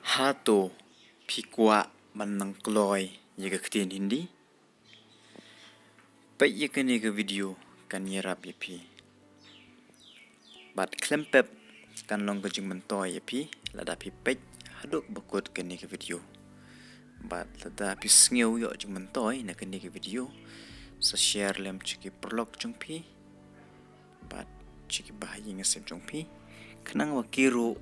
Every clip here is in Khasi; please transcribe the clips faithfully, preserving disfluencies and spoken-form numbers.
Hato phi kwah ban nang kloi ïa ka ktien Hindi? Peit ïa kane ka video kan ïarap ïa phi. Bad khlem pep kan long ka jingmyntoi ïa phi lada phi peit haduh ba kut kane ka video. Bad lada phi sngew ïoh jingmyntoi na kane ka video, sa share lem sha ki paralok jong phi bad sha ki bahaïing hasem jong phi, khnang ba ki ruh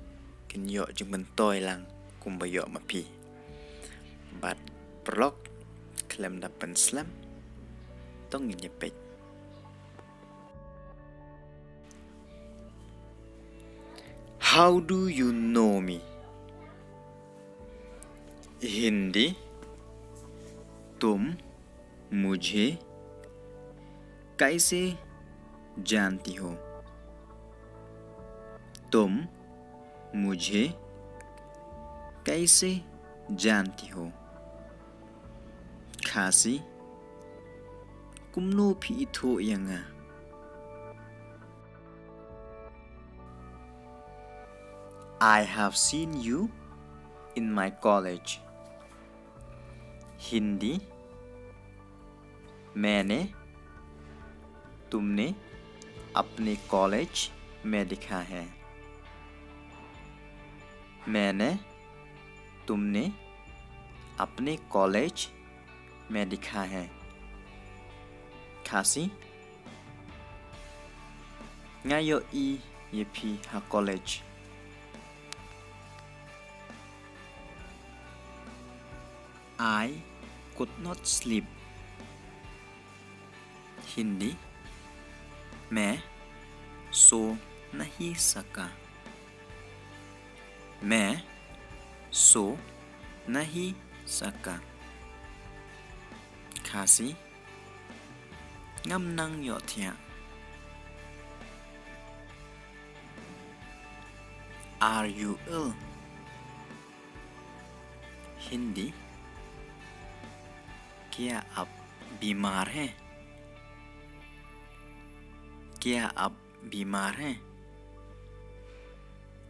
kin ïoh jingmyntoi lang kumba ïoh ma phi. Bad paralok, khlem da pynslem, to ngin ïa peit. How do you know me? Hindi, तुम मुझे कैसे जानती हो? तुम मुझे कैसे जानती हो? Khasi, kumno phi ithuh ïa nga? I have seen you in my college. Hindi, मैंने तुमने अपने कॉलेज में देखा है। मैंने तुमने अपने कॉलेज में देखा है। Khasi, nga ïohi ïa phi ha college. I could not sleep. Hindi, मैं सो नहीं सका। मैं सो नहीं सका। Khasi, ngam nang ïohthiah. Are you ill? Hindi, क्या आप बीमार हैं? क्या आप बीमार हैं?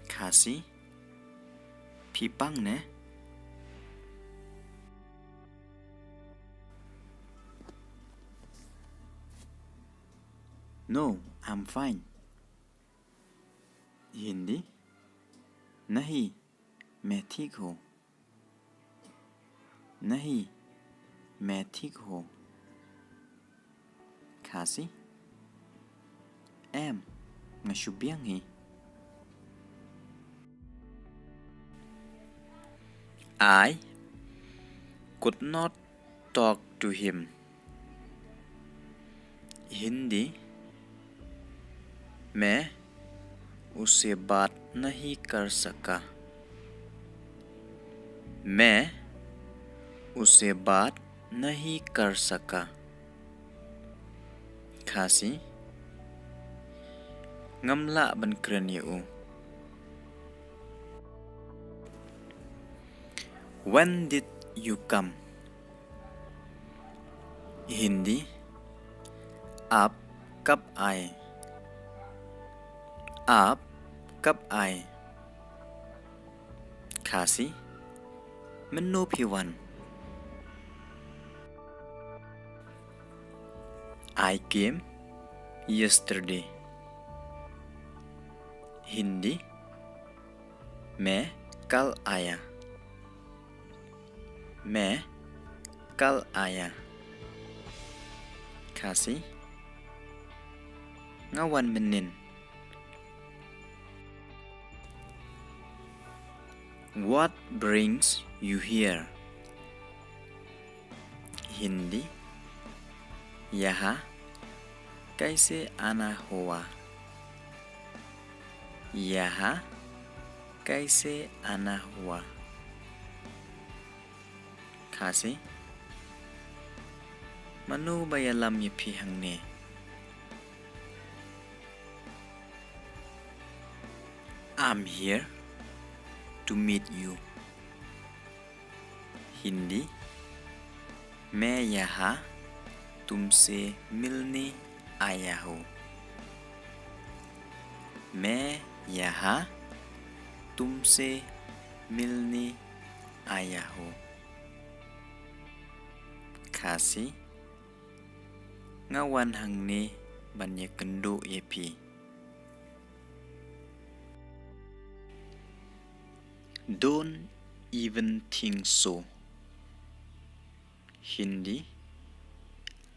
Khasi, phi pang ne? No, I'm fine. Hindi, नहीं, मैं ठीक हूँ। नहीं, मैं ठीक हूँ। Khasi, em, nga shu biang hi. I could not talk to him. Hindi, मैं उसे बात नहीं कर सका। मैं उसे बात नहीं कर सका। Khasi, ngam lah ban kren ïa u. When did you come? Hindi, आप कब आए? आप कब आए? Khasi, mynno phi wan? I came yesterday. Hindi, मैं कल आया। मैं कल आया। Khasi, nga wan mynnin. What brings you here? Hindi, यहाँ कैसे आना हुआ? यहाँ कैसे आना हुआ? Khasi, mano ba ïalam ïa phi hangne? I'm here to meet you. Hindi, मैं यहाँ तुमसे मिलने आया हूँ। मैं यहाँ तुमसे मिलने आया हूँ। Khasi, nga wan hangne ban ïakynduh ïa phi. Don't even think so. Hindi,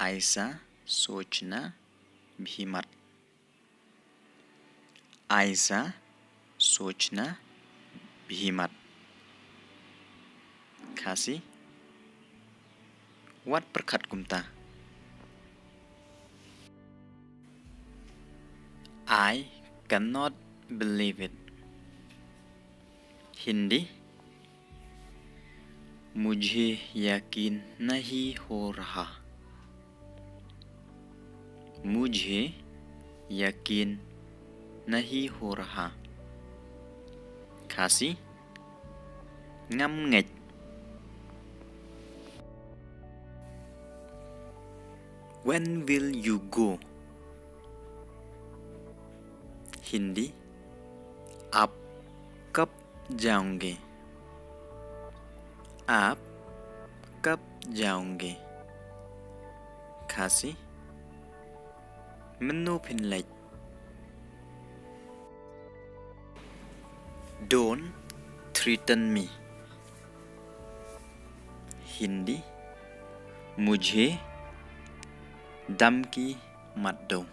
ऐसा सोचना भी मत। ऐसा सोचना भी मत। Khasi, wat pyrkhat kumta. I cannot believe it. Hindi, मुझे यकीन नहीं हो रहा। मुझे यकीन नहीं हो रहा। Khasi, ngam ngeit. When will you go? Hindi, आप कब जाओगे? आप कब जाओगे? Khasi, mynno phin leit? Don't threaten me. Hindi, मुझे धमकी मत दो।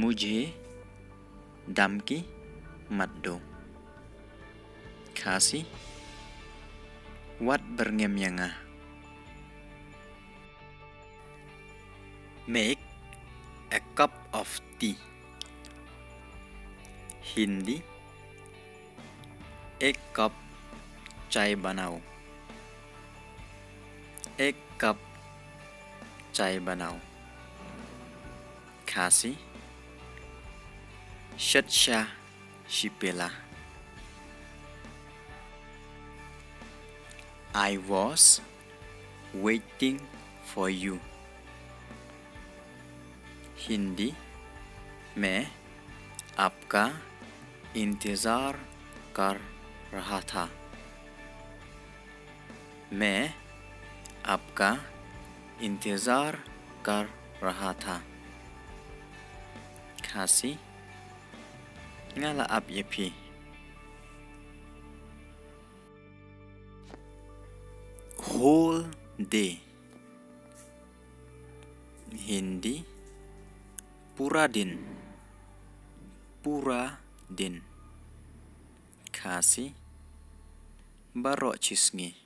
मुझे धमकी मत दो। Khasi, wat byrngem ïa nga. Make a cup of tea. Hindi, एक कप चाय बनाओ। एक कप चाय बनाओ। Khasi, shet sha shi pela. I was waiting for you. Hindi, मैं आपका इंतज़ार कर रहा था। मैं आपका इंतज़ार कर रहा था। Khasi, nga la ap ïa phi. Whole day. Hindi, पूरा दिन। पूरा दिन। Khasi, baroh shi sngi।